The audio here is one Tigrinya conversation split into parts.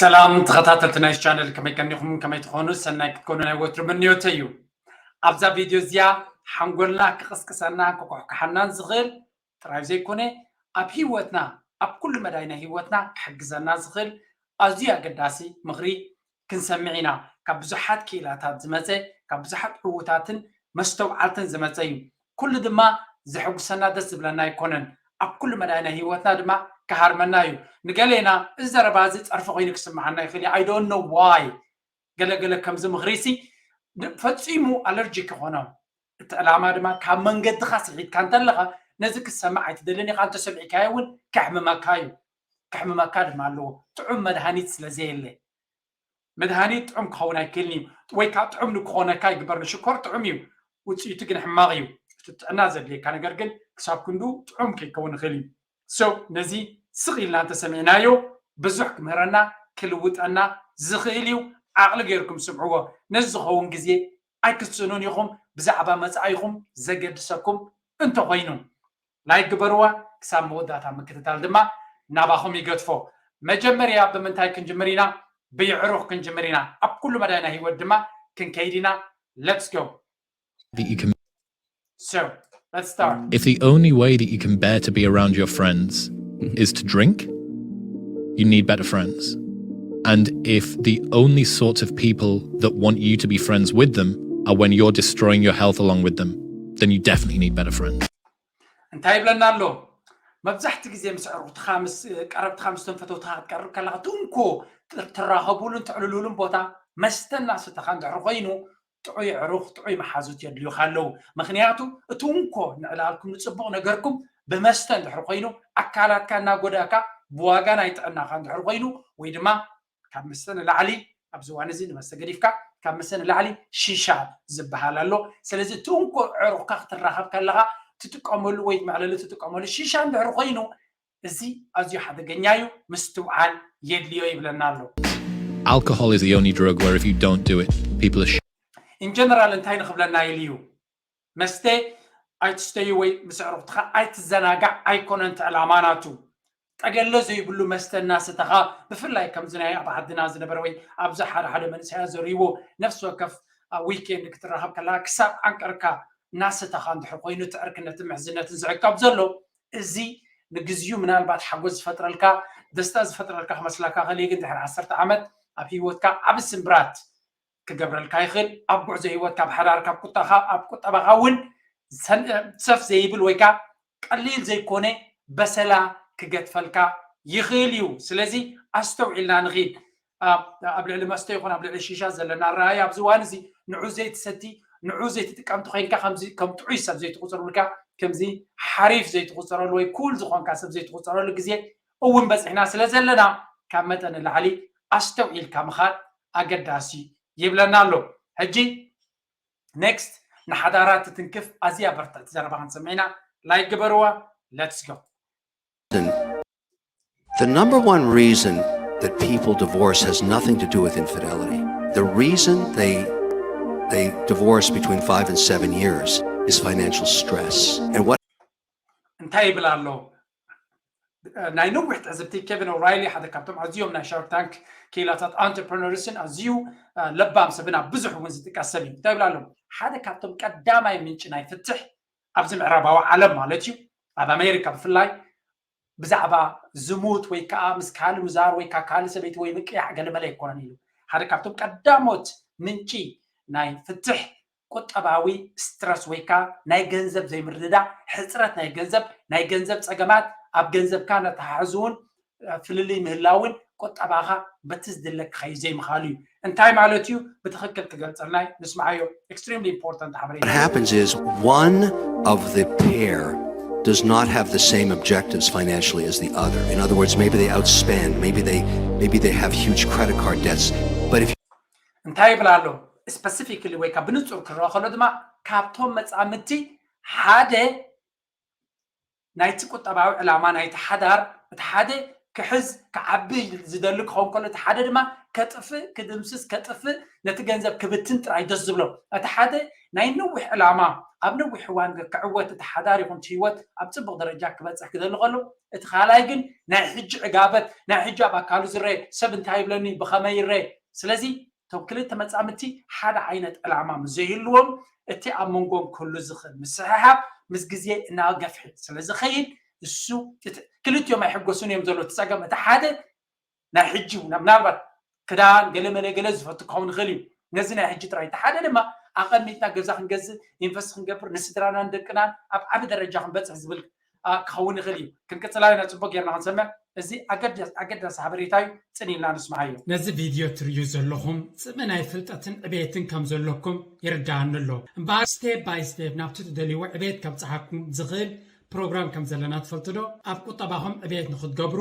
ሰላም ተኸታተልቲ ናይ ቻነል፣ ከመይ ቀኒኹም? ከመይ ትኾኑ? ሰናይ ክትኮኑ ናይ ወትሩ ምንዮተይ እዩ። ኣብዛ ቪድዮ እዚኣ ሓንጎልና ክቕስቅሰና ክኩሕኩሓናን ዝኽእል ጥራይ ዘይኮነ፣ ኣብ ህይወትና፣ ኣብ ኩሉ መዳይ ናይ ህይወትና ክሕግዘና ዝኽእል ኣዝዩ ኣገዳሲ ምኽሪ ክንሰምዕ ኢና። ካብ ብዙሓት ክኢላታት ዝመጸ፣ ካብ ብዙሓት ዕዉታትን መስተውዓልትን ዝመጸ እዩ። ኩሉ ድማ ዘሐጉሰና፣ ደስ ዝብለና ኣይኮነን። ኣብ ኩሉ መዳይ ናይ ህይወትና ድማ ክሃርመና እዩ። ንገሌና እዚ ዘረባ እዚ ጸርፊ ኮይኑ ክስምዓና ይኽእል እዩ። I don't know why። ገለገለ ከምዚ ምኽሪ ሲ ፈጺሙ ኣለርጂክ ይኾኖም። እቲ ዕላማ ድማ ካብ መንገድኻ ስሒትካ እንተለኻ ነዚ ክትሰምዕ ኣይትደልን ኢኻ። እንተሰሚዕካዮ እውን ከሕምመካ እዩ። ከሕምመካ ድማ ኣለዎ። ጥዑም መድሃኒት ስለ ዘየለ። መድሃኒት ጥዑም ክኸውን ኣይክእልን እዩ። ወይ ከዓ ጥዑም ንክኾነካ ይግበር። ንሽኮር ጥዑም እዩ፣ ውፅኢቱ ግን ሕማቕ እዩ። እቲ ጥዕና ዘድልየካ ነገር ግን ክሳብ ክንዱ ጥዑም ከይከውን ይኽእል እዩ። So ነዚ ስቕ ኢልና እንተሰሚዕናዮ ብዙሕ ክምህረና ክልውጠና ዝኽእል እዩ። ዓቕሊ ገይርኩም ስምዕዎ። ነዚ ዝኸውን ግዜ ኣይክትስእኑን ኢኹም። ብዛዕባ መጻኢኹም ዘገድሰኩም እንተኾይኑ ላይክ ግበርዋ። ክሳብ መወዳእታ ምክትታል ድማ ናባኹም ይገድፎ። መጀመርያ ብምንታይ ክንጅምር ኢና? ብየዕሩኽ ክንጅምር ኢና። ኣብ ኩሉ መዳይ ናይ ህይወት ድማ ክንከይድ ኢና። Let's go. that you can So let's start. If the only way that you can bear to be around your friends is to drink, you need better friends. And if the only sorts of people that want you to be friends with them are when you're destroying your health along with them, then you definitely need better friends. እንታይ ይብለና ኣሎ? መብዛሕቲ ግዜ ምስ ዕሩኽትኻ፣ ምስ ቀረብትኻ፣ ምስቶም ፈተውትኻ ክትቀርብ ከለኻ፣ እቲ እንኮ ትራኸቡሉን ትዕልሉሉን ቦታ መስተ እናሰተኻ እንድሕር ኮይኑ፣ ጥዑይ ዕሩኽ፣ ጥዑይ መሓዙት የድልዩኻ ኣለዉ። ምኽንያቱ እቲ እንኮ ንዕላልኩም፣ ንፅቡቕ ነገርኩም ብመስተ እንድሕር ኮይኑ፣ ኣካላትካ እናጎዳእካ፣ ብዋጋ ናይ ጥዕናኻ እንድሕር ኮይኑ፣ ወይ ድማ ካብ መስተ ንላዕሊ፣ ኣብዚ እዋን እዚ ንመስተ ገዲፍካ፣ ካብ መስተ ንላዕሊ ሺሻ ዝበሃል ኣሎ። ስለዚ እቲ እንኮ ዕሩኽካ ክትራኸብ ከለኻ ትጥቀመሉ ወይ መዕለሊ ትጥቀመሉ ሺሻ እንድሕር ኮይኑ፣ እዚ ኣዝዩ ሓደገኛ እዩ፣ ምስትውዓል የድልዮ ይብለና ኣሎ። Alcohol is the only drug where if you don't do it, people are sh- In general እንታይ ንኽብለና ኢሉ እዩ? መስተ ኣይትስተዩ ወይ ምስ ኣዕሩኽትኻ ኣይትዘናጋዕ ኣይኮነን እቲ ዕላማ ናቱ። ጠገለ ዘይብሉ መስተ እናሰተኻ፣ ብፍላይ ከምዚ ናይ ኣብ ዓድና ዝነበረ ወይ ኣብዚ ሓደ ሓደ መንእሰያት ዘርእይዎ፣ ነፍሲ ወከፍ ኣብ ዊኬንድ ክትራኸብ ከለኻ ክሳብ ዓንቀርካ እናሰተኻ እንድሕር ኮይኑ፣ እቲ ዕርክነትን ምሕዝነትን ዝዕቀብ ዘሎ፣ እዚ ንግዚኡ ምናልባት ሓጎስ ዝፈጥረልካ፣ ደስታ ዝፈጥረልካ ክመስለካ ክእል እዩ፣ ግን ድሕሪ ዓሰርተ ዓመት ኣብ ህይወትካ ዓቢ ስምብራት ክገብረልካ ይኽእል። ኣብ ጉዕዞ ህይወት ካብ ሓዳር፣ ካብ ቁጠኻ፣ ኣብ ቁጠባኻ እውን ሰን-፣ ሰፍ ዘይብል ወይ ከዓ ቀሊል ዘይኮነ በሰላ ክገድፈልካ ይኽእል እዩ። ስለዚ ኣስተውዒልና ንኺድ። ኣብ፣ ኣብ ልዕሊ መስተ ይኹን ኣብ ልዕሊ ሺሻ ዘለና ኣረኣእያ ኣብዚ እዋን እዚ ንዑ ዘይትሰቲ፣ ንዑ ዘይትጥቀም ተኾይንካ ከምዚ ከም ጥዑይ ሰብ ዘይትቑጸረሉ፣ ከምዚ ሓሪፍ ዘይትቑጸረሉ ወይ ኩል ዝኾንካ ሰብ ዘይትቑጸረሉ ግዜ እውን በፂሕና ስለ ዘለና ካብ መጠን ንላዕሊ ኣስተውዒልካ ምኻድ ኣገዳሲ ይብለና ኣሎ። ሕጂ ኔክስት ንሓዳራት ትትንክፍ ኣዝያ በርትዕቲ ዘረባ ክንሰምዕ ኢና። ላይክ ግበርዋ። Let's go. The number one reason that people divorce has nothing to do with infidelity. The reason they they divorce between five and seven years is financial stress. And what እንታይ ይብል ኣሎ? ናይ ነዊሕ ትዕዝብቲ ኬቪን ኦራይሊ ሓደ ካብቶም ኣዝዮም ናይ ሻርክ ታንክ ክኢላታት ኣንተርፕረነርስን ኣዝዩ ለባም ሰብን ኣብ ብዙሕ እውን ዝጥቀስ ሰብ እዩ። እንታይ ይብል ኣሎ? ሓደ ካብቶም ቀዳማይ ምንጪ ናይ ፍትሕ ኣብዚ ምዕራባዊ ዓለም ማለት እዩ፣ ኣብ ኣሜሪካ ብፍላይ ብዛዕባ ዝሙት ወይ ከዓ ምስ ካልእ ምዛር ወይ ከዓ ካልእ ሰበይቲ ወይ ምቅያሕ ገለመለ ኣይኮነን ኢሉ። ሓደ ካብቶም ቀዳሞት ምንጪ ናይ ፍትሕ ቁጠባዊ ስትረስ ወይ ከዓ ናይ ገንዘብ ዘይምርድዳእ፣ ሕፅረት ናይ ገንዘብ፣ ናይ ገንዘብ ፀገማት፣ ኣብ ገንዘብካ ነተሓሕዙ እውን ፍልልይ ምህላውን ቁጠባኻ በቲ ዝድለ ክኸይድ ዘይምኻሉ እዩ። እንታይ ማለት እዩ? ብትኽክል ክገልፀልና እዩ። ንስምዓዮ። Extremely important ሓበሬታ። happens is one of the pair does not have the same objectives financially as the other. In other words, maybe they outspend, maybe they maybe they have huge credit card debts. But if እንታይ ይብል ኣሎ? ስፐሲፊክሊ ወይ ከዓ ብንጹር ክረአ ከሎ ድማ ካብቶም መጻምድቲ ሓደ ናይቲ ቁጠባዊ ዕላማ ናይቲ ሓዳር እቲ ሓደ ክሕዝ ክዓቢ ዝደሊ ክኸውን ከሎ፣ እቲ ሓደ ድማ ከጥፍእ፣ ክድምስስ፣ ከጥፍእ፣ ነቲ ገንዘብ ክብትን ጥራይ ደስ ዝብሎ። እቲ ሓደ ናይ ነዊሕ ዕላማ፣ ኣብ ነዊሕ እዋን ክዕወት፣ እቲ ሓዳር ይኹን እቲ ህይወት ኣብ ጽቡቕ ደረጃ ክበጽሕ ክደሊ ከሎ፣ እቲ ካልኣይ ግን ናይ ሕጂ ዕጋበት፣ ናይ ሕጂ ኣብ ኣካሉ ዝረአ፣ ሰብ እንታይ ይብለኒ፣ ብኸመይ ይረአ። ስለዚ እቶም ክልተ መጻምድቲ ሓደ ዓይነት ዕላማ ምስ ዘይህልዎም፣ እቲ ኣብ መንጎም ክህሉ ዝኽእል ምስሕሓብ ምስ ግዜ እናገፍሐ ስለ ዝኸይድ፣ እሱ እቲ ክልቲኦም ኣይሕጎሱን እዮም ዘሎ። እቲ ጸገም እቲ ሓደ ናይ ሕጂ እውን ምናልባት ክዳን ገለ መለ ገለ ዝፈቱ ክኸውን ይኽእል እዩ። ነዚ ናይ ሕጂ ጥራይ፣ እቲ ሓደ ድማ ኣቐሚጥና ገዛ ክንገዝእ፣ ኢንቨስት ክንገብር፣ ንስድራናን ደቅናን ኣብ ዓቢ ደረጃ ክንበጽሕ ዝብል ኣ፣ ክኸውን ይኽእል እዩ። ክንቅጽላ ኢና፣ ጽቡቕ ጌርና ክንሰምዕ። እዚ ኣገዳሲ፣ ኣገዳሲ ሓበሬታ እዩ። ጽን ኢልና ንስምዓዮ። ነዚ ቪድዮ ትርእዩ ዘለኹም ጽምኢ ናይ ፍልጠትን ዕቤትን ከም ዘለኩም ይርድኣኒ ኣሎ። እምበኣር ስቴፕ ባይ ስቴፕ ናብቲ ትደልይዎ ዕቤት ከብጽሓኩም ዝኽእል ፕሮግራም ከም ዘለና ትፈልጡ ዶ? ኣብ ቁጠባኹም ዕቤት ንኽትገብሩ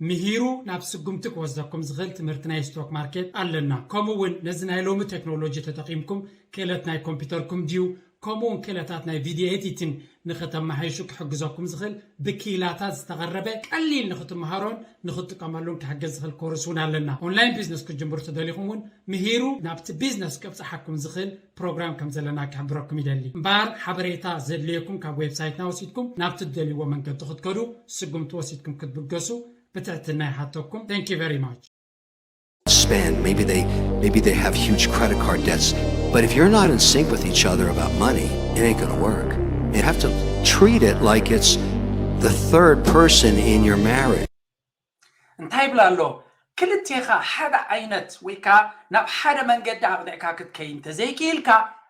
ምሂሩ ናብ ስጉምቲ ክወስደኩም ዝኽእል ትምህርቲ ናይ ስቶክ ማርኬት ኣለና። ከምኡ እውን ነዚ ናይ ሎሚ ቴክኖሎጂ ተጠቒምኩም ክእለት ናይ ኮምፒውተርኩም ድዩ፣ ከምኡ እውን ክእለታት ናይ ቪድዮ ኤዲቲን ንኽተመሓይሹ ክሕግዘኩም ዝኽእል ብክኢላታት ዝተቐረበ ቀሊል ንኽትመሃሮን ንኽትጥቀመሉን ክሕግዝ ዝኽእል ኮርስ እውን ኣለና። ኦንላይን ቢዝነስ ክትጅምሩ ተደሊኹም እውን ምሂሩ ናብቲ ቢዝነስ ከብጽሓኩም ዝኽእል ፕሮግራም ከም ዘለና ክሕብረኩም ይደሊ። እምበኣር ሓበሬታ ዘድልየኩም ካብ ዌብሳይትና ወሲድኩም ናብቲ ትደልይዎ መንገዲ ክትከዱ ስጉምቲ ወሲድኩም ክትብገሱ ብትሕትና ይሓተኩም። Thank you very much. Spend. Maybe they maybe they have huge credit card debts. But if you're not in sync with each other about money, it ain't gonna work. You have to treat it like it's the third person in your marriage. እንታይ ይብላ ኣሎ? ክልቴኻ ሓደ ዓይነት ወይ ከዓ ናብ ሓደ መንገዲ ኣቕኒዕካ ክትከይ እንተዘይክኢልካ፣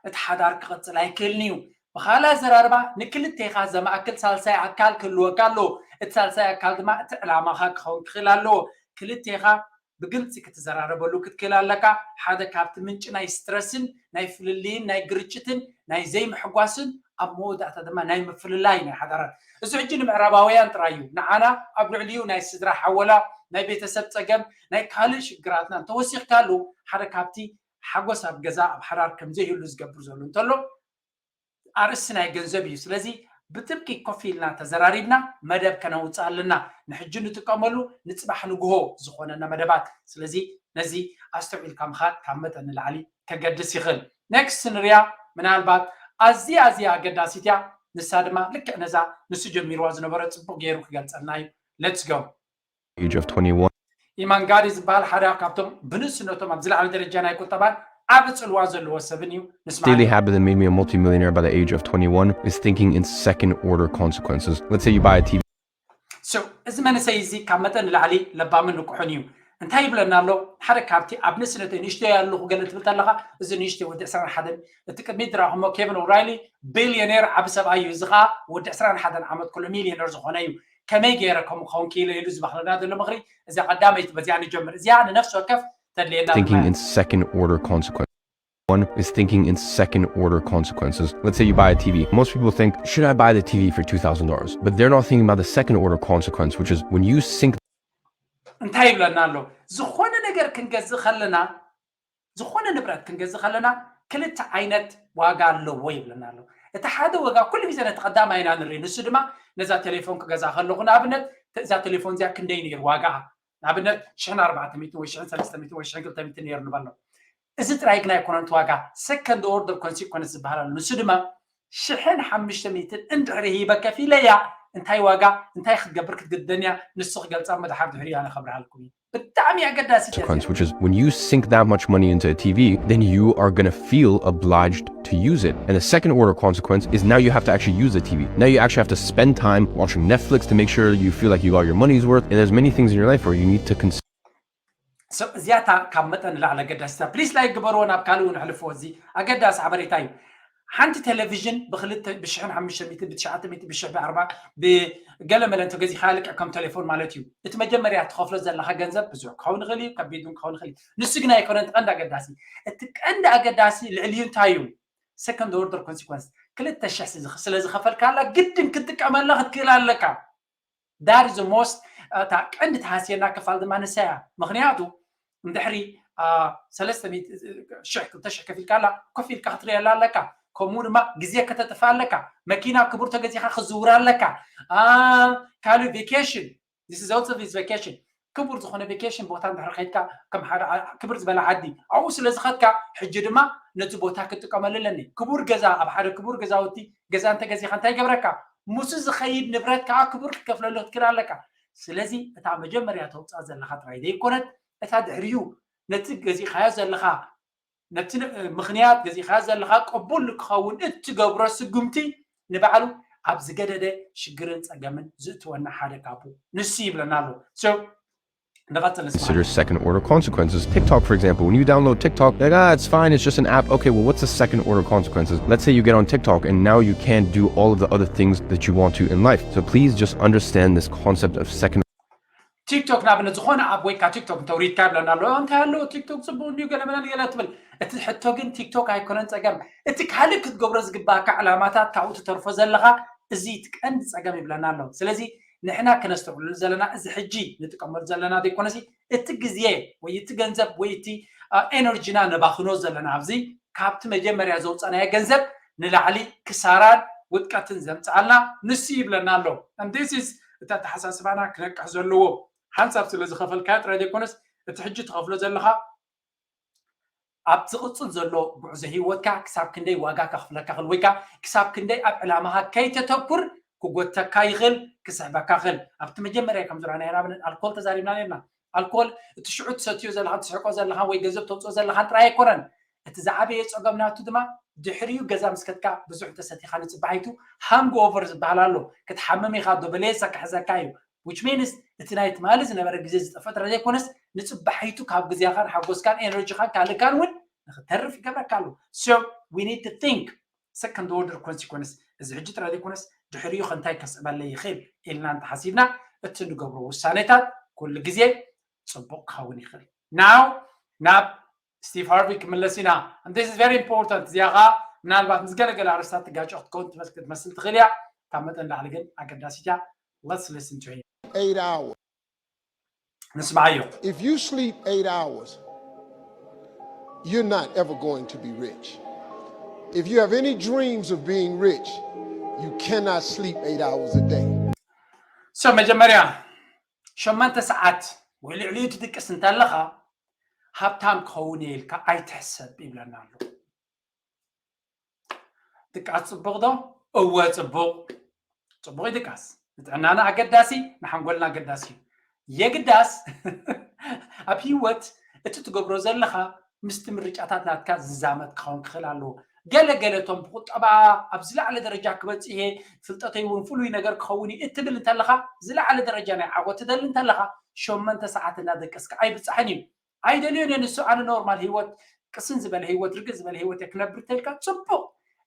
እቲ ሓዳር ክቕጽል ኣይክእልን እዩ። ብኻልእ ኣዘራርባ፣ ንክልቴኻ ዘማእክል ሳልሳይ ኣካል ክህልወካ ኣለዎ። እቲ ሳልሳይ ኣካል ድማ እቲ ዕላማኻ ክኸውን ክኽእል ኣለዎ። ክልቴኻ ብግልጺ ክትዘራረበሉ ክትክእል ኣለካ። ሓደ ካብቲ ምንጪ ናይ ስትረስን ናይ ፍልልይን ናይ ግርጭትን ናይ ዘይምሕጓስን ኣብ መወዳእታ ድማ ናይ ምፍልላይ ናይ ሓዳራት። እዚ ሕጂ ንምዕራባውያን ጥራይ እዩ። ንዓና ኣብ ልዕሊኡ ናይ ስድራ ሓወላ፣ ናይ ቤተሰብ ጸገም፣ ናይ ካልእ ሽግራትና እንተወሲኽካሉ ሓደ ካብቲ ሓጎስ ኣብ ገዛ ኣብ ሓዳር ከም ዘይህሉ ዝገብር ዘሎ እንተሎ ኣርእስቲ ናይ ገንዘብ እዩ። ስለዚ ብጥብቂ ኮፍ ኢልና ተዘራሪብና መደብ ከነውፅእ ኣለና። ንሕጂ ንጥቀመሉ ንፅባሕ ንግሆ ዝኾነና መደባት። ስለዚ ነዚ ኣስተውዒልካ ምኻድ ካብ መጠን ንላዕሊ ከገድስ ይኽእል። ኔክስት ንሪያ ምናልባት ኣዝያ ኣዝያ ኣገዳሲት እያ። ንሳ ድማ ልክዕ ነዛ ንሱ ጀሚርዋ ዝነበረ ፅቡቕ ገይሩ ክገልፀልና እዩ። Let's go. Age of twenty-one. ኢማንጋዲ ዝበሃል ሓደ ካብቶም ብንእስነቶም ኣብ ዝለዓለ ደረጃ ናይ ቁጠባን ዓቢ ጽልዋ ዘለዎ ሰብን እዩ። ንስማዕ። Daily habit that made me a multimillionaire by the age of twenty-one is thinking in second order consequences. Let's say you buy a T V. So እዚ መንእሰይ እዚ ካብ መጠን ንላዕሊ ለባምን ንቁሕን እዩ። እንታይ ይብለና ኣሎ? ሓደ ካብቲ ኣብ ንእስነተይ ንእሽተይ ኣለኹ ገለ ትብል ኣለኻ። እዚ ንእሽተይ ወዲ ዕስራን ሓደን፣ እቲ ቅድሚት ዝረኣኹሞ ኬቪን ኦራይሊ ቢልዮኔር ዓቢ ሰብኣይ እዩ። እዚ ኸኣ ወዲ ዕስራን ሓደን ዓመት ከሎ ሚልዮነር ዝኾነ እዩ። ከመይ ገይረ ከምኡ ክኸውን ክኢለ ኢሉ ዝመኽረና ዘሎ ምኽሪ፣ እዚኣ ቀዳመይቲ በዚኣ ንጀምር። እዚኣ ንነፍሲ ወከፍ ተድልየና Thinking ድማ in second order consequences. One is thinking in second order consequences. Let's say you buy a T V. Most people think, should I buy the T V for two thousand dollars? But they're not thinking about the second order consequence, which is when you sink እንታይ ይብለና ኣሎ? ዝኾነ ነገር ክንገዝእ ከለና፣ ዝኾነ ንብረት ክንገዝእ ከለና ክልተ ዓይነት ዋጋ ኣለዎ ይብለና ኣሎ። እቲ ሓደ ዋጋ ኩሉ ግዜ ነቲ ቀዳማይ ኢና ንርኢ። ንሱ ድማ ነዛ ቴሌፎን ክገዛ ከለኹ ንኣብነት እዛ ቴሌፎን እዚኣ ክንደይ ነይሩ ዋጋኣ? ንኣብነት ሽሕን ኣርባዕተ ሚእትን ወይ ሽሕን ሰለስተ ሚእትን ወይ ሽሕን ክልተ ሚእትን ነይሩ ንበሎ። እዚ ጥራይ ግን ኣይኮነን እቲ ዋጋ፣ ሰከንድ ኦርደር ኮንሲኮንስ ዝበሃል ኣሎ። ንሱ ድማ ሽሕን ሓሙሽተ ሚእትን እንድሕሪ ሂበ ከፊለያ እንታይ ዋጋ እንታይ ክትገብር ክትግደን እያ ንሱ ክገልጻ እሞ ድሓር ድሕሪኡ ኣነ ከብርሃልኩም እዩ። ብጣዕሚ ኣገዳሲ እዩ። consequence, which is when you sink that much money into a T V, then you are going to feel obliged to use it. And the second order consequence is now you have to actually use the T V. Now you actually have to spend time watching Netflix to make sure you feel like you got your money's worth. And there's many things in your life where you need to consider. So እዚኣታ ካብ መጠን ንላዕሊ ኣገዳሲታ። ፕሊስ ላይክ ግበርዎ፣ ናብ ካልእ እውን ኣሕልፍዎ። እዚ ኣገዳሲ ሓበሬታ እዩ። ሓንቲ ቴሌቪዥን ብክልተ ብሽሕን ሓሙሽተ ሚእትን ብትሽዓተ ሚእትን ብሽሕ ብኣርባ ብገለ መለ እንተገዚኻ ልክዕ ከም ቴሌፎን ማለት እዩ። እቲ መጀመርያ ትኸፍሎ ዘለኻ ገንዘብ ብዙሕ ክኸውን ይኽእል እዩ፣ ከቢድ እውን ክኸውን ይኽእል እዩ። ንሱ ግን ኣይኮነን እቲ ቀንዲ ኣገዳሲ። እቲ ቀንዲ ኣገዳሲ ልዕሊኡ እንታይ እዩ? ሰከንድ ኦርደር ኮንሲኮንስ። ክልተ ሽሕ ስለ ዝኸፈልካላ ግድን ክትጥቀመላ ክትክእል ኣለካ። That is the most እታ ቀንዲ ተሃስየና ክፋል ድማ ንሳ እያ። ምኽንያቱ እንድሕሪ ሰለስተ ሚእቲ ሽሕ ክልተ ሽሕ ከፊልካላ ኮፍ ኢልካ ክትሪኣላ ኣለካ። ከምኡ ድማ ግዜ ከተጥፍእ ኣለካ። መኪና ክቡር ተገዚኻ ክዝውር ኣለካ። ካልእ ቬኬሽን፣ this is also this vacation። ክቡር ዝኾነ ቬኬሽን ቦታ እንድሕር ከይድካ፣ ከም ሓደ ዓ- ክብር ዝበለ ዓዲ ኣብኡ ስለ ዝኸድካ፣ ሕጂ ድማ ነቲ ቦታ ክትጥቀመሉ ኣለኒ። ክቡር ገዛ፣ ኣብ ሓደ ክቡር ገዛውቲ ገዛ እንተገዚኻ እንታይ ይገብረካ? ምስኡ ዝኸይድ ንብረት ከዓ ክቡር ክትከፍለሉ ክትክእል ኣለካ። ስለዚ እታ መጀመርያ ተውፅኣ ዘለኻ ጥራይ ዘይኮነት፣ እታ ድሕሪኡ ነቲ ገዚእኻዮ ዘለኻ ነቲ ምኽንያት ገዚእኻ ዘለኻ ቅቡል ንክኸውን እትገብሮ ስጉምቲ ንባዕሉ ኣብ ዝገደደ ሽግርን ጸገምን ዝእትወና ሓደ ካብኡ ንሱ ይብለና ኣሎ። So ንቐጽል ንስማዕ። Consider second order consequences. TikTok, for example, when you download TikTok, like, ah, it's fine, it's just an app. Okay, well, what's the second order consequences? Let's say you get on TikTok and now you can't do all of the other things that you want to in life. So please just understand this concept of second ቲክቶክ ንኣብነት ዝኾነ ኣብ ወይካ ቲክቶክ እንተውሪድካ ይብለና ኣሎ። እንታይ ኣሎ ቲክቶክ ጽቡቅ እንዲዩ ገለ መለ ገለ ትብል። እቲ ሕቶ ግን ቲክቶክ ኣይኮነን ጸገም። እቲ ካልእ ክትገብሮ ዝግባእካ ዕላማታት ካብኡ ትተርፎ ዘለኻ እዚ እቲ ቀንዲ ጸገም ይብለና ኣሎ። ስለዚ ንሕና ክነስተውዕሉ ዘለና እዚ ሕጂ ንጥቀመሉ ዘለና ዘይኮነሲ እቲ ግዜ ወይ እቲ ገንዘብ ወይ እቲ ኤነርጂና ነባኽኖ ዘለና ኣብዚ ካብቲ መጀመርያ ዘውፀናዮ ገንዘብ ንላዕሊ ክሳራን ውድቀትን ዘምፅኣልና ንሱ ይብለና ኣሎ። And this is እቲ ኣተሓሳስባና ክነቅሕ ዘለዎ ሓንሳብ ስለ ዝኸፈልካዮ ጥራይ ዘይኮነስ እቲ ሕጂ ትኸፍሎ ዘለኻ ኣብ ዝቕፅል ዘሎ ጉዕዞ ህይወትካ ክሳብ ክንደይ ዋጋ ከኽፍለካ ክእል ወይካ ክሳብ ክንደይ ኣብ ዕላማኻ ከይተተኩር ክጎተካ ይኽእል ክስሕበካ ክእል ኣብቲ መጀመርያ ከም ዝረኣናዮ ንኣብነት ኣልኮል ተዛሪብና ነርና ኣልኮል እቲ ሽዑ ትሰትዮ ዘለኻ ትስሕቆ ዘለኻ ወይ ገንዘብ ተውፅኦ ዘለኻን ጥራይ ኣይኮነን እቲ ዝዓበየ ፀገም ናቱ ድማ ድሕሪኡ ገዛ ምስ ከድካ ብዙሕ ተሰቲኻ ንፅባሒቱ ሃንግ ኦቨር ዝበሃል ኣሎ ክትሓምም ኢኻ ዶ በሌሳ ክሕዘካ እዩ which means እቲ ናይ ትማሊ ዝነበረ ግዜ ዝጠፍአ ጥራይ ዘይኮነስ ንፅባሒቱ ካብ ግዜኻን ሓጎስካን ኤነርጂኻን ካልእካን እውን ንክተርፍ ይገብረካ ኣሎ so we need to think second order consequence እዚ ሕጂ ጥራይ ዘይኮነስ ድሕሪኡ ከ እንታይ ከስዕበለይ ይኽእል ኢልና እንተሓሲብና እቲ ንገብሮ ውሳኔታት ኩሉ ግዜ ፅቡቅ ክኸውን ይኽእል now ናብ ስቲቭ ሃርቪ ክምለስ ኢና and this is very important እዚኣ ከዓ ምናልባት ምስ ገለገለ ኣርስታት ትጋጨ ክትከውን ትመስል ክትመስል ትኽእል እያ ካብ መጠን ላዕሊ ግን ኣገዳሲት እያ let's listen to him eight hours. ንስማዓዮ If you sleep eight hours, you're not ever going to be rich. If you have any dreams of being rich, you cannot sleep eight hours a day. so መጀመርያ ሸመንተ ሰዓት ወይ ልዕሊኡ ትድቅስ እንተለኻ ሃብታም ክኸውን እየ ኢልካ ኣይትሕሰብ ይብለና ኣሎ ድቃስ ፅቡቕ ዶ እወ ፅቡቕ ፅቡቕ ይድቃስ ንጥዕናና ኣገዳሲ ንሓንጎልና ኣገዳሲ እዩ የግዳስ ኣብ ህይወት እቲ ትገብሮ ዘለኻ ምስቲ ምርጫታት ናትካ ዝዛመድ ክኸውን ክኽእል ኣለዎ ገለ ገለ እቶም ብቁጠባ ኣብ ዝለዓለ ደረጃ ክበፅሕ እየ ፍልጠተይ እውን ፍሉይ ነገር ክኸውን እዩ እትብል እንተለኻ ዝለዓለ ደረጃ ናይ ዓወት ትደሊ እንተለኻ ሸመንተ ሰዓት እናደቀስካ ኣይብፃሕን እዩ ኣይደልዮን እየ ንሱ ኣነ ኖርማል ህይወት ቅስን ዝበለ ህይወት ርግእ ዝበለ ህይወት እየ ክነብር ተልካ ፅቡቕ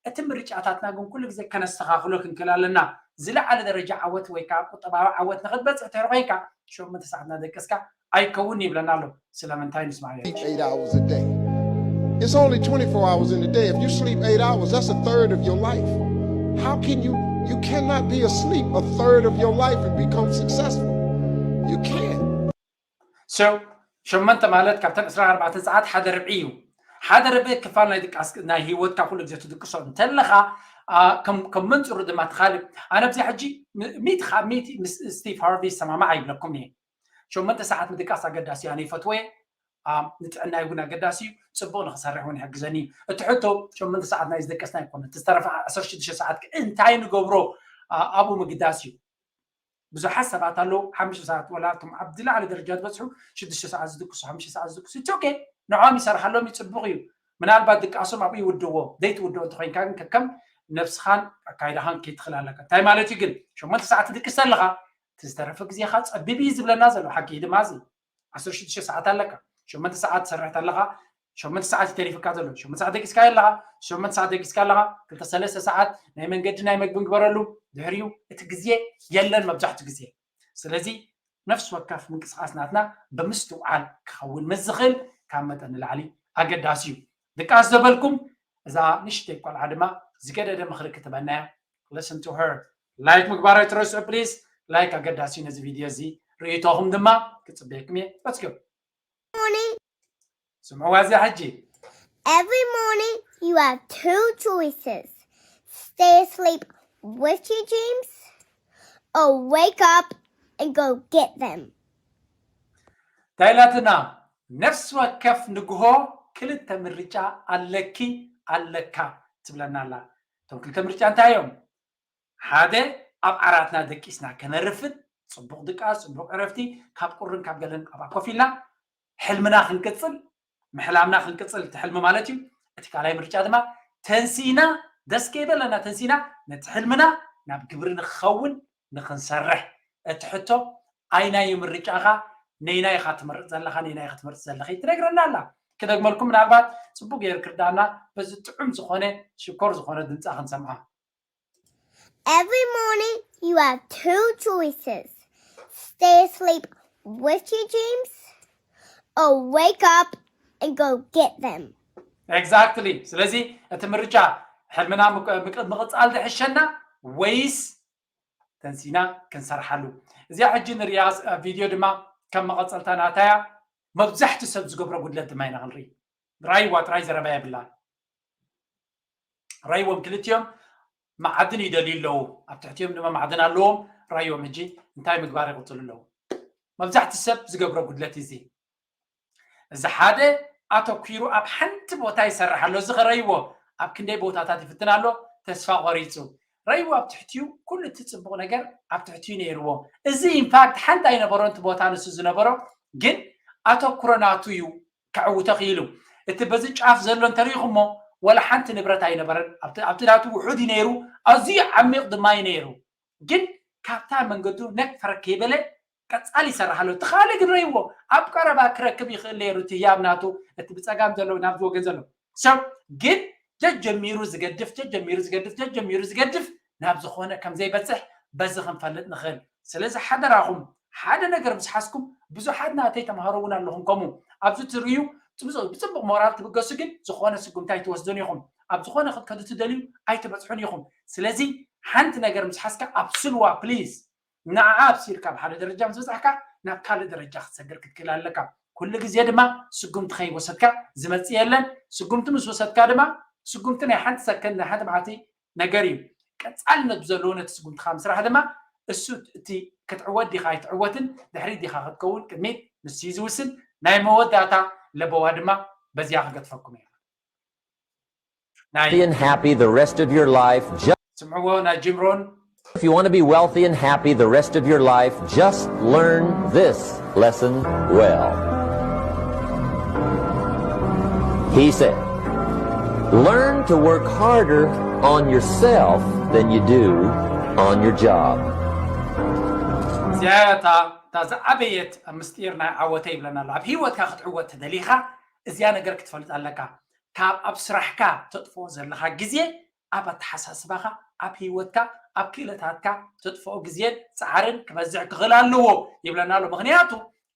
እቲ ምርጫታትና ግን ኩሉ ግዜ ከነስተኻኽሎ ክንክእል ኣለና ዝለዓለ ደረጃ ዓወት ወይ ከዓ ቁጠባዊ ዓወት ንክትበፅሕ ትሕር ኮይንካ ሸመንተ ሰዓት እናደቀስካ ኣይከውን ይብለና ኣሎ ስለምንታይ ንስማዕ Eight hours a day. It's only twenty-four hours in a day. If you sleep eight hours, that's a third of your life. How can you? You cannot be asleep a third of your life and become successful. You can't. So ሸመንተ ማለት ካብተን ዕስራን ኣርባዕተን ሰዓት ሓደ ርብዒ እዩ ሓደ ርብዒ ክፋል ናይ ድቃስ ናይ ህይወትካ ኩሉ ግዜ ትድቅሶ እንተለኻ ከም መንፅሩ ድማ ትኻልእ ኣነ ብዚ ሕጂ ሚእቲ ካብ ሚእቲ ምስ ስቲቭ ሃርቪ ይሰማማዕ ኣይብለኩም እየ ሸመንተ ሰዓት ምድቃስ ኣገዳሲ ኣነ ይፈትወ ንጥዕናይ እውን ኣገዳሲ እዩ ፅቡቅ ንክሰርሕ እውን ይሕግዘኒ እዩ እቲ ሕቶ ሸመንተ ሰዓት ናይ ዝደቀስና ይኮነ ዝተረፈ ዓሰርተ ሽዱሽተ ሰዓት እንታይ ንገብሮ ኣብኡ ምግዳስ እዩ ብዙሓት ሰባት ኣለዉ ሓሙሽተ ሰዓት ወላ እቶም ኣብ ዝለዓለ ደረጃ ዝበፅሑ ሽዱሽተ ሰዓት ዝድቅሱ ሓሙሽተ ሰዓት ዝድቅሱ it's okay ንዖም ይሰርሓሎም እዩ ፅቡቅ እዩ ምናልባት ድቃሶም ኣብኡ ይውድዎ ዘይትውድኦ እንተኮይንካ ግን ከከም ነብስኻን ኣካይዳኻን ከይትኽል ኣለካ እንታይ ማለት እዩ ግን ሸሞንተ ሰዓት ትድቅስ ኣለኻ እቲ ዝተረፈ ግዜኻ ፀቢብ እዩ ዝብለና ዘሎ ሓቂ ድማ እዚ ዓሰርተ ሽዱሽተ ሰዓት ኣለካ ሸሞንተ ሰዓት ትሰርሕ ኣለኻ ሸሞንተ ሰዓት እዩ ተሪፍካ ዘሎ ሸሞንተ ሰዓት ደቂስካ ኣለኻ ሸሞንተ ሰዓት ደቂስካ ኣለኻ ክልተ ሰለስተ ሰዓት ናይ መንገዲ ናይ መግቢ ንግበረሉ ድሕሪኡ እቲ ግዜ የለን መብዛሕቱ ግዜ ስለዚ ነፍሲ ወከፍ ምንቅስቃስ ናትና ብምስትውዓል ክኸውን ምስ ዝኽእል ካብ መጠን ንላዕሊ ኣገዳሲ እዩ ድቃስ ዘበልኩም እዛ ንሽተይ ቆልዓ ድማ ዝገደደ ምኽሪ ክትበናያ listen to her like ምግባር ኣይትረስዑ please like ኣገዳሲ ነዚ ቪድዮ እዚ ርእይቶኹም ድማ ክፅበየኩም እየ let's go morning. ስምዕዋ እዚኣ ሕጂ Every morning you have two choices. Stay asleep with your dreams or wake up and go get them. እንታይ ኢላትና? ነፍሲ ወከፍ ንግሆ ክልተ ምርጫ ኣለኪ፣ ኣለካ ትብለና ኣላ። እቶም ክልተ ምርጫ እንታይ እዮም? ሓደ፣ ኣብ ዓራትና ደቂስና ከነርፍድ፣ ጽቡቕ ድቃስ፣ ጽቡቕ ዕረፍቲ፣ ካብ ቁርን ካብ ገለን ኣብኣ ኮፍ ኢልና ሕልምና ክንቅጽል፣ ምሕላምና ክንቅጽል፣ እቲ ሕልሚ ማለት እዩ። እቲ ካልኣይ ምርጫ ድማ ተንሲና፣ ደስ ከይበለና ተንሲና ነቲ ሕልምና ናብ ግብሪ ንክኸውን ንክንሰርሕ። እቲ ሕቶ ኣይናይ ምርጫኻ፣ ነይናይ ኢኻ ትመርጽ ዘለኻ፣ ነይናይ ኢኻ ትመርጽ ዘለኺ ትነግረና ኣላ። ክደግመልኩም፣ ምናልባት ጽቡቅ ገይሩ ክርዳና፣ በዚ ጥዑም ዝኾነ ሽኮር ዝኾነ ድምጻ ክንሰምዓ። Every morning you have two choices. Stay asleep with your dreams or wake up and go get them. Exactly። ስለዚ እቲ ምርጫ ሕልምና ምቅ- ምቅ- ምቕጻል ዝሕሸና ወይስ ተንሲና ክንሰርሓሉ? እዚኣ ሕጂ ንሪኣ ስ- ቪድዮ ድማ ከም መቐጸልታ ናታያ። መብዛሕቲ ሰብ ዝገብሮ ጉድለት ድማ ኢና ክንርኢ። ራይዋ ጥራይ ዘረባ የብላን። ራይዎም ክልቲኦም መዓድን ይደልዩ ኣለዉ፣ ኣብ ትሕቲኦም ድማ መዓድን ኣለዎም። ራይዎም ሕጂ እንታይ ምግባር ይቕጽሉ ኣለዉ? መብዛሕቲ ሰብ ዝገብሮ ጉድለት እዚ። እዚ ሓደ ኣተኲሩ ኣብ ሓንቲ ቦታ ይሰርሕ ኣሎ። እዚ ኸረይዎ ኣብ ክንደይ ቦታታት ይፍትን ኣሎ፣ ተስፋ ቆሪጹ። ረይዎ ኣብ ትሕቲኡ ኩሉ እቲ ጽቡቕ ነገር ኣብ ትሕቲኡ ነይርዎ። እዚ ኢንፋክት ሓንቲ ኣይነበሮን እቲ ቦታ ንሱ ዝነበሮ፣ ግን ኣተኩሮ ናቱ እዩ ከዕውቶ ክኢሉ። እቲ በዚ ጫፍ ዘሎ እንተሪኢኹሞ ወላ ሓንቲ ንብረት ኣይነበረን። ኣብቲ ኣብቲ ናቱ ውሑድ እዩ ነይሩ፣ ኣዝዩ ዓሚቕ ድማ እዩ ነይሩ። ግን ካብታ መንገዱ ነክ ፈረክ ከይበለ ቀጻሊ ይሰርሕ ኣሎ። እቲ ካልእ ግን ረይዎ ኣብ ቀረባ ክረክብ ይኽእል ነይሩ። እቲ ህያብ ናቱ እቲ ብጸጋም ዘሎ ናብዚ ወገን ዘሎ ሰብ ግን ጀጀሚሩ ዝገድፍ ጀጀሚሩ ዝገድፍ ጀጀሚሩ ዝገድፍ ናብ ዝኾነ ከም ዘይበጽሕ በዚ ክንፈልጥ ንኽእል። ስለዚ ሓደራኹም ሓደ ነገር ምስ ሓዝኩም ብዙሓት ናተይ ተምሃሮ እውን ኣለኹም ከምኡ ኣብዚ ትርእዩ ብጽቡቕ ሞራል ትብገሱ ግን ዝኾነ ስጉምቲ ኣይትወስዱን ኢኹም። ኣብ ዝኾነ ክትከዱ ትደልዩ ኣይትበጽሑን ኢኹም። ስለዚ ሓንቲ ነገር ምስ ሓዝካ ኣብስልዋ ፕሊዝ። ንዓኣ ኣብሲልካ ኣብ ሓደ ደረጃ ምስ በጻሕካ ናብ ካልእ ደረጃ ክትሰግር ክትክእል ኣለካ። ኩሉ ግዜ ድማ ስጉምቲ ከይወሰድካ ዝመጽእ የለን። ስጉምቲ ምስ ወሰድካ ድማ ስጉምቲ ናይ ሓንቲ ሰከንድ ናይ ሓንቲ መዓልቲ ነገር እዩ። ቀጻልነት ብዘለዎ ነቲ ስጉምትኻ ምስራሕ ድማ እሱ እቲ ክትዕወት ዲኻ ኣይትዕወትን ድሕሪት ዲኻ ክትከውን ቅድሚት ንሱ እዩ ዝውስን። ናይ መወዳእታ ለበዋ ድማ በዚኣ ክገድፈኩም እየ። ናይ Be happy the rest of your life. Just ስምዕዎ ናይ ጂም ሮን if you want to be wealthy and happy the rest of your life, just learn this lesson well. He said, learn to work harder on yourself than you do on your job. እዚኣ እታ እታ ዝዓበየት ምስጢር ናይ ዓወተ ይብለና ኣሎ። ኣብ ህይወትካ ክትዕወት ተደሊኻ እዚኣ ነገር ክትፈልጥ ኣለካ። ካብ ኣብ ስራሕካ ተጥፍኦ ዘለኻ ግዜ ኣብ ኣተሓሳስባኻ፣ ኣብ ህይወትካ፣ ኣብ ክእለታትካ ተጥፍኦ ግዜን ጻዕርን ክበዝሕ ክኽእል ኣለዎ ይብለና ኣሎ። ምኽንያቱ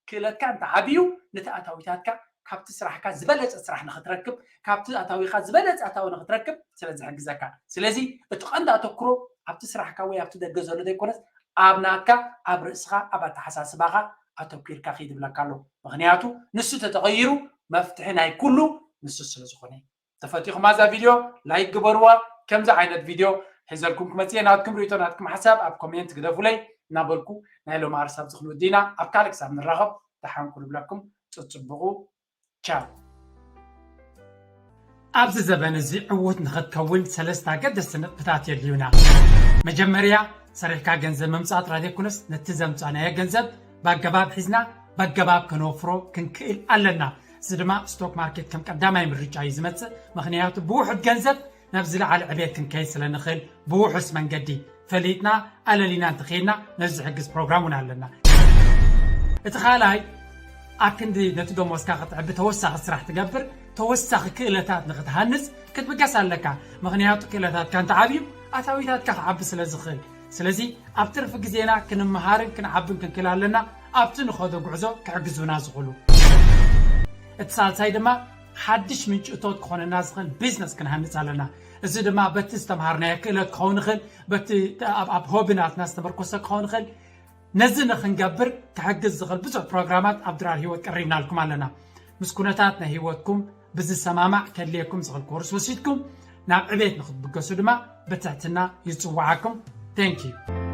ክእለትካ እንተ ዓብዩ ነቲ ኣታዊታትካ ካብቲ ስራሕካ ዝበለጸ ስራሕ ንኽትረክብ ካብቲ ኣታዊኻ ዝበለጸ ኣታዊ ንኽትረክብ ስለ ዝሕግዘካ። ስለዚ እቲ ቀንዲ ኣተኩሮ ኣብቲ ስራሕካ ወይ ኣብቲ ደገ ዘሎ ዘይኮነስ ኣብ ናትካ ኣብ ርእስኻ ኣብ ኣተሓሳስባኻ ኣተኲርካ ኪድ ይብለካ ኣሎ። ምኽንያቱ ንሱ ተተቐይሩ መፍትሒ ናይ ኩሉ ንሱ ስለ ዝኾነ። ተፈቲኹማ እዛ ቪድዮ ላይክ ግበርዋ። ከምዚ ዓይነት ቪድዮ ሒዘልኩም ክመፅእ እየ። ናትኩም ርእይቶ ናትኩም ሓሳብ ኣብ ኮሜንት ግደፉለይ እናበልኩ ናይ ሎሚ ኣርሳብ ዝኽንውዲና ኣብ ካልእ ክሳብ ንራኸብ ደሓን ኩሉ ብለኩም። ጽጽብቑ ቻው። ኣብዚ ዘበን እዚ ዕዉት ንኽትከውን ሰለስተ ኣገደስቲ ነጥብታት የድልዩና። መጀመርያ ሰሪሕካ ገንዘብ ምምፃእ ጥራይ ዘይኮነስ ነቲ ዘምፃእናዮ ገንዘብ ብኣገባብ ሒዝና ብኣገባብ ከነወፍሮ ክንክእል ኣለና። እዚ ድማ ስቶክ ማርኬት ከም ቀዳማይ ምርጫ እዩ ዝመፅእ። ምኽንያቱ ብውሑድ ገንዘብ ናብ ዝለዓለ ዕቤት ክንከይድ ስለ ንኽእል ብውሑስ መንገዲ ፈሊጥና ኣለሊና እንተኸይድና ነዚ ዝሕግዝ ፕሮግራም እውን ኣለና። እቲ ካልኣይ ኣብ ክንዲ ነቲ ደሞዝካ ክትዕቢ ተወሳኺ ስራሕ ትገብር ተወሳኺ ክእለታት ንክትሃንፅ ክትብገስ ኣለካ። ምኽንያቱ ክእለታትካ እንተዓብዩ ኣታዊታትካ ክዓቢ ስለ ዝኽእል። ስለዚ ኣብ ትርፊ ግዜና ክንመሃርን ክንዓብን ክንክእል ኣለና ኣብቲ ንኸዶ ጉዕዞ ክሕግዙና ዝኽእሉ። እቲ ሳልሳይ ድማ ሓድሽ ምንጪ እቶት ክኾነና ዝኽእል ቢዝነስ ክንሃንፅ ኣለና። እዚ ድማ በቲ ዝተምሃርናዮ ክእለት ክኸውን ይኽእል፣ በቲ ኣብ ሆቢ ናትና ዝተመርኮሰ ክኸውን ይኽእል። ነዚ ንክንገብር ክሕግዝ ዝኽእል ብዙሕ ፕሮግራማት ኣብ ድራር ህይወት ቀሪብናልኩም ኣለና። ምስ ኩነታት ናይ ህይወትኩም ብዝሰማማዕ ከድልየኩም ዝኽእል ኮርስ ወሲድኩም ናብ ዕቤት ንክትብገሱ ድማ ብትሕትና ይፅውዓኩም። Thank you።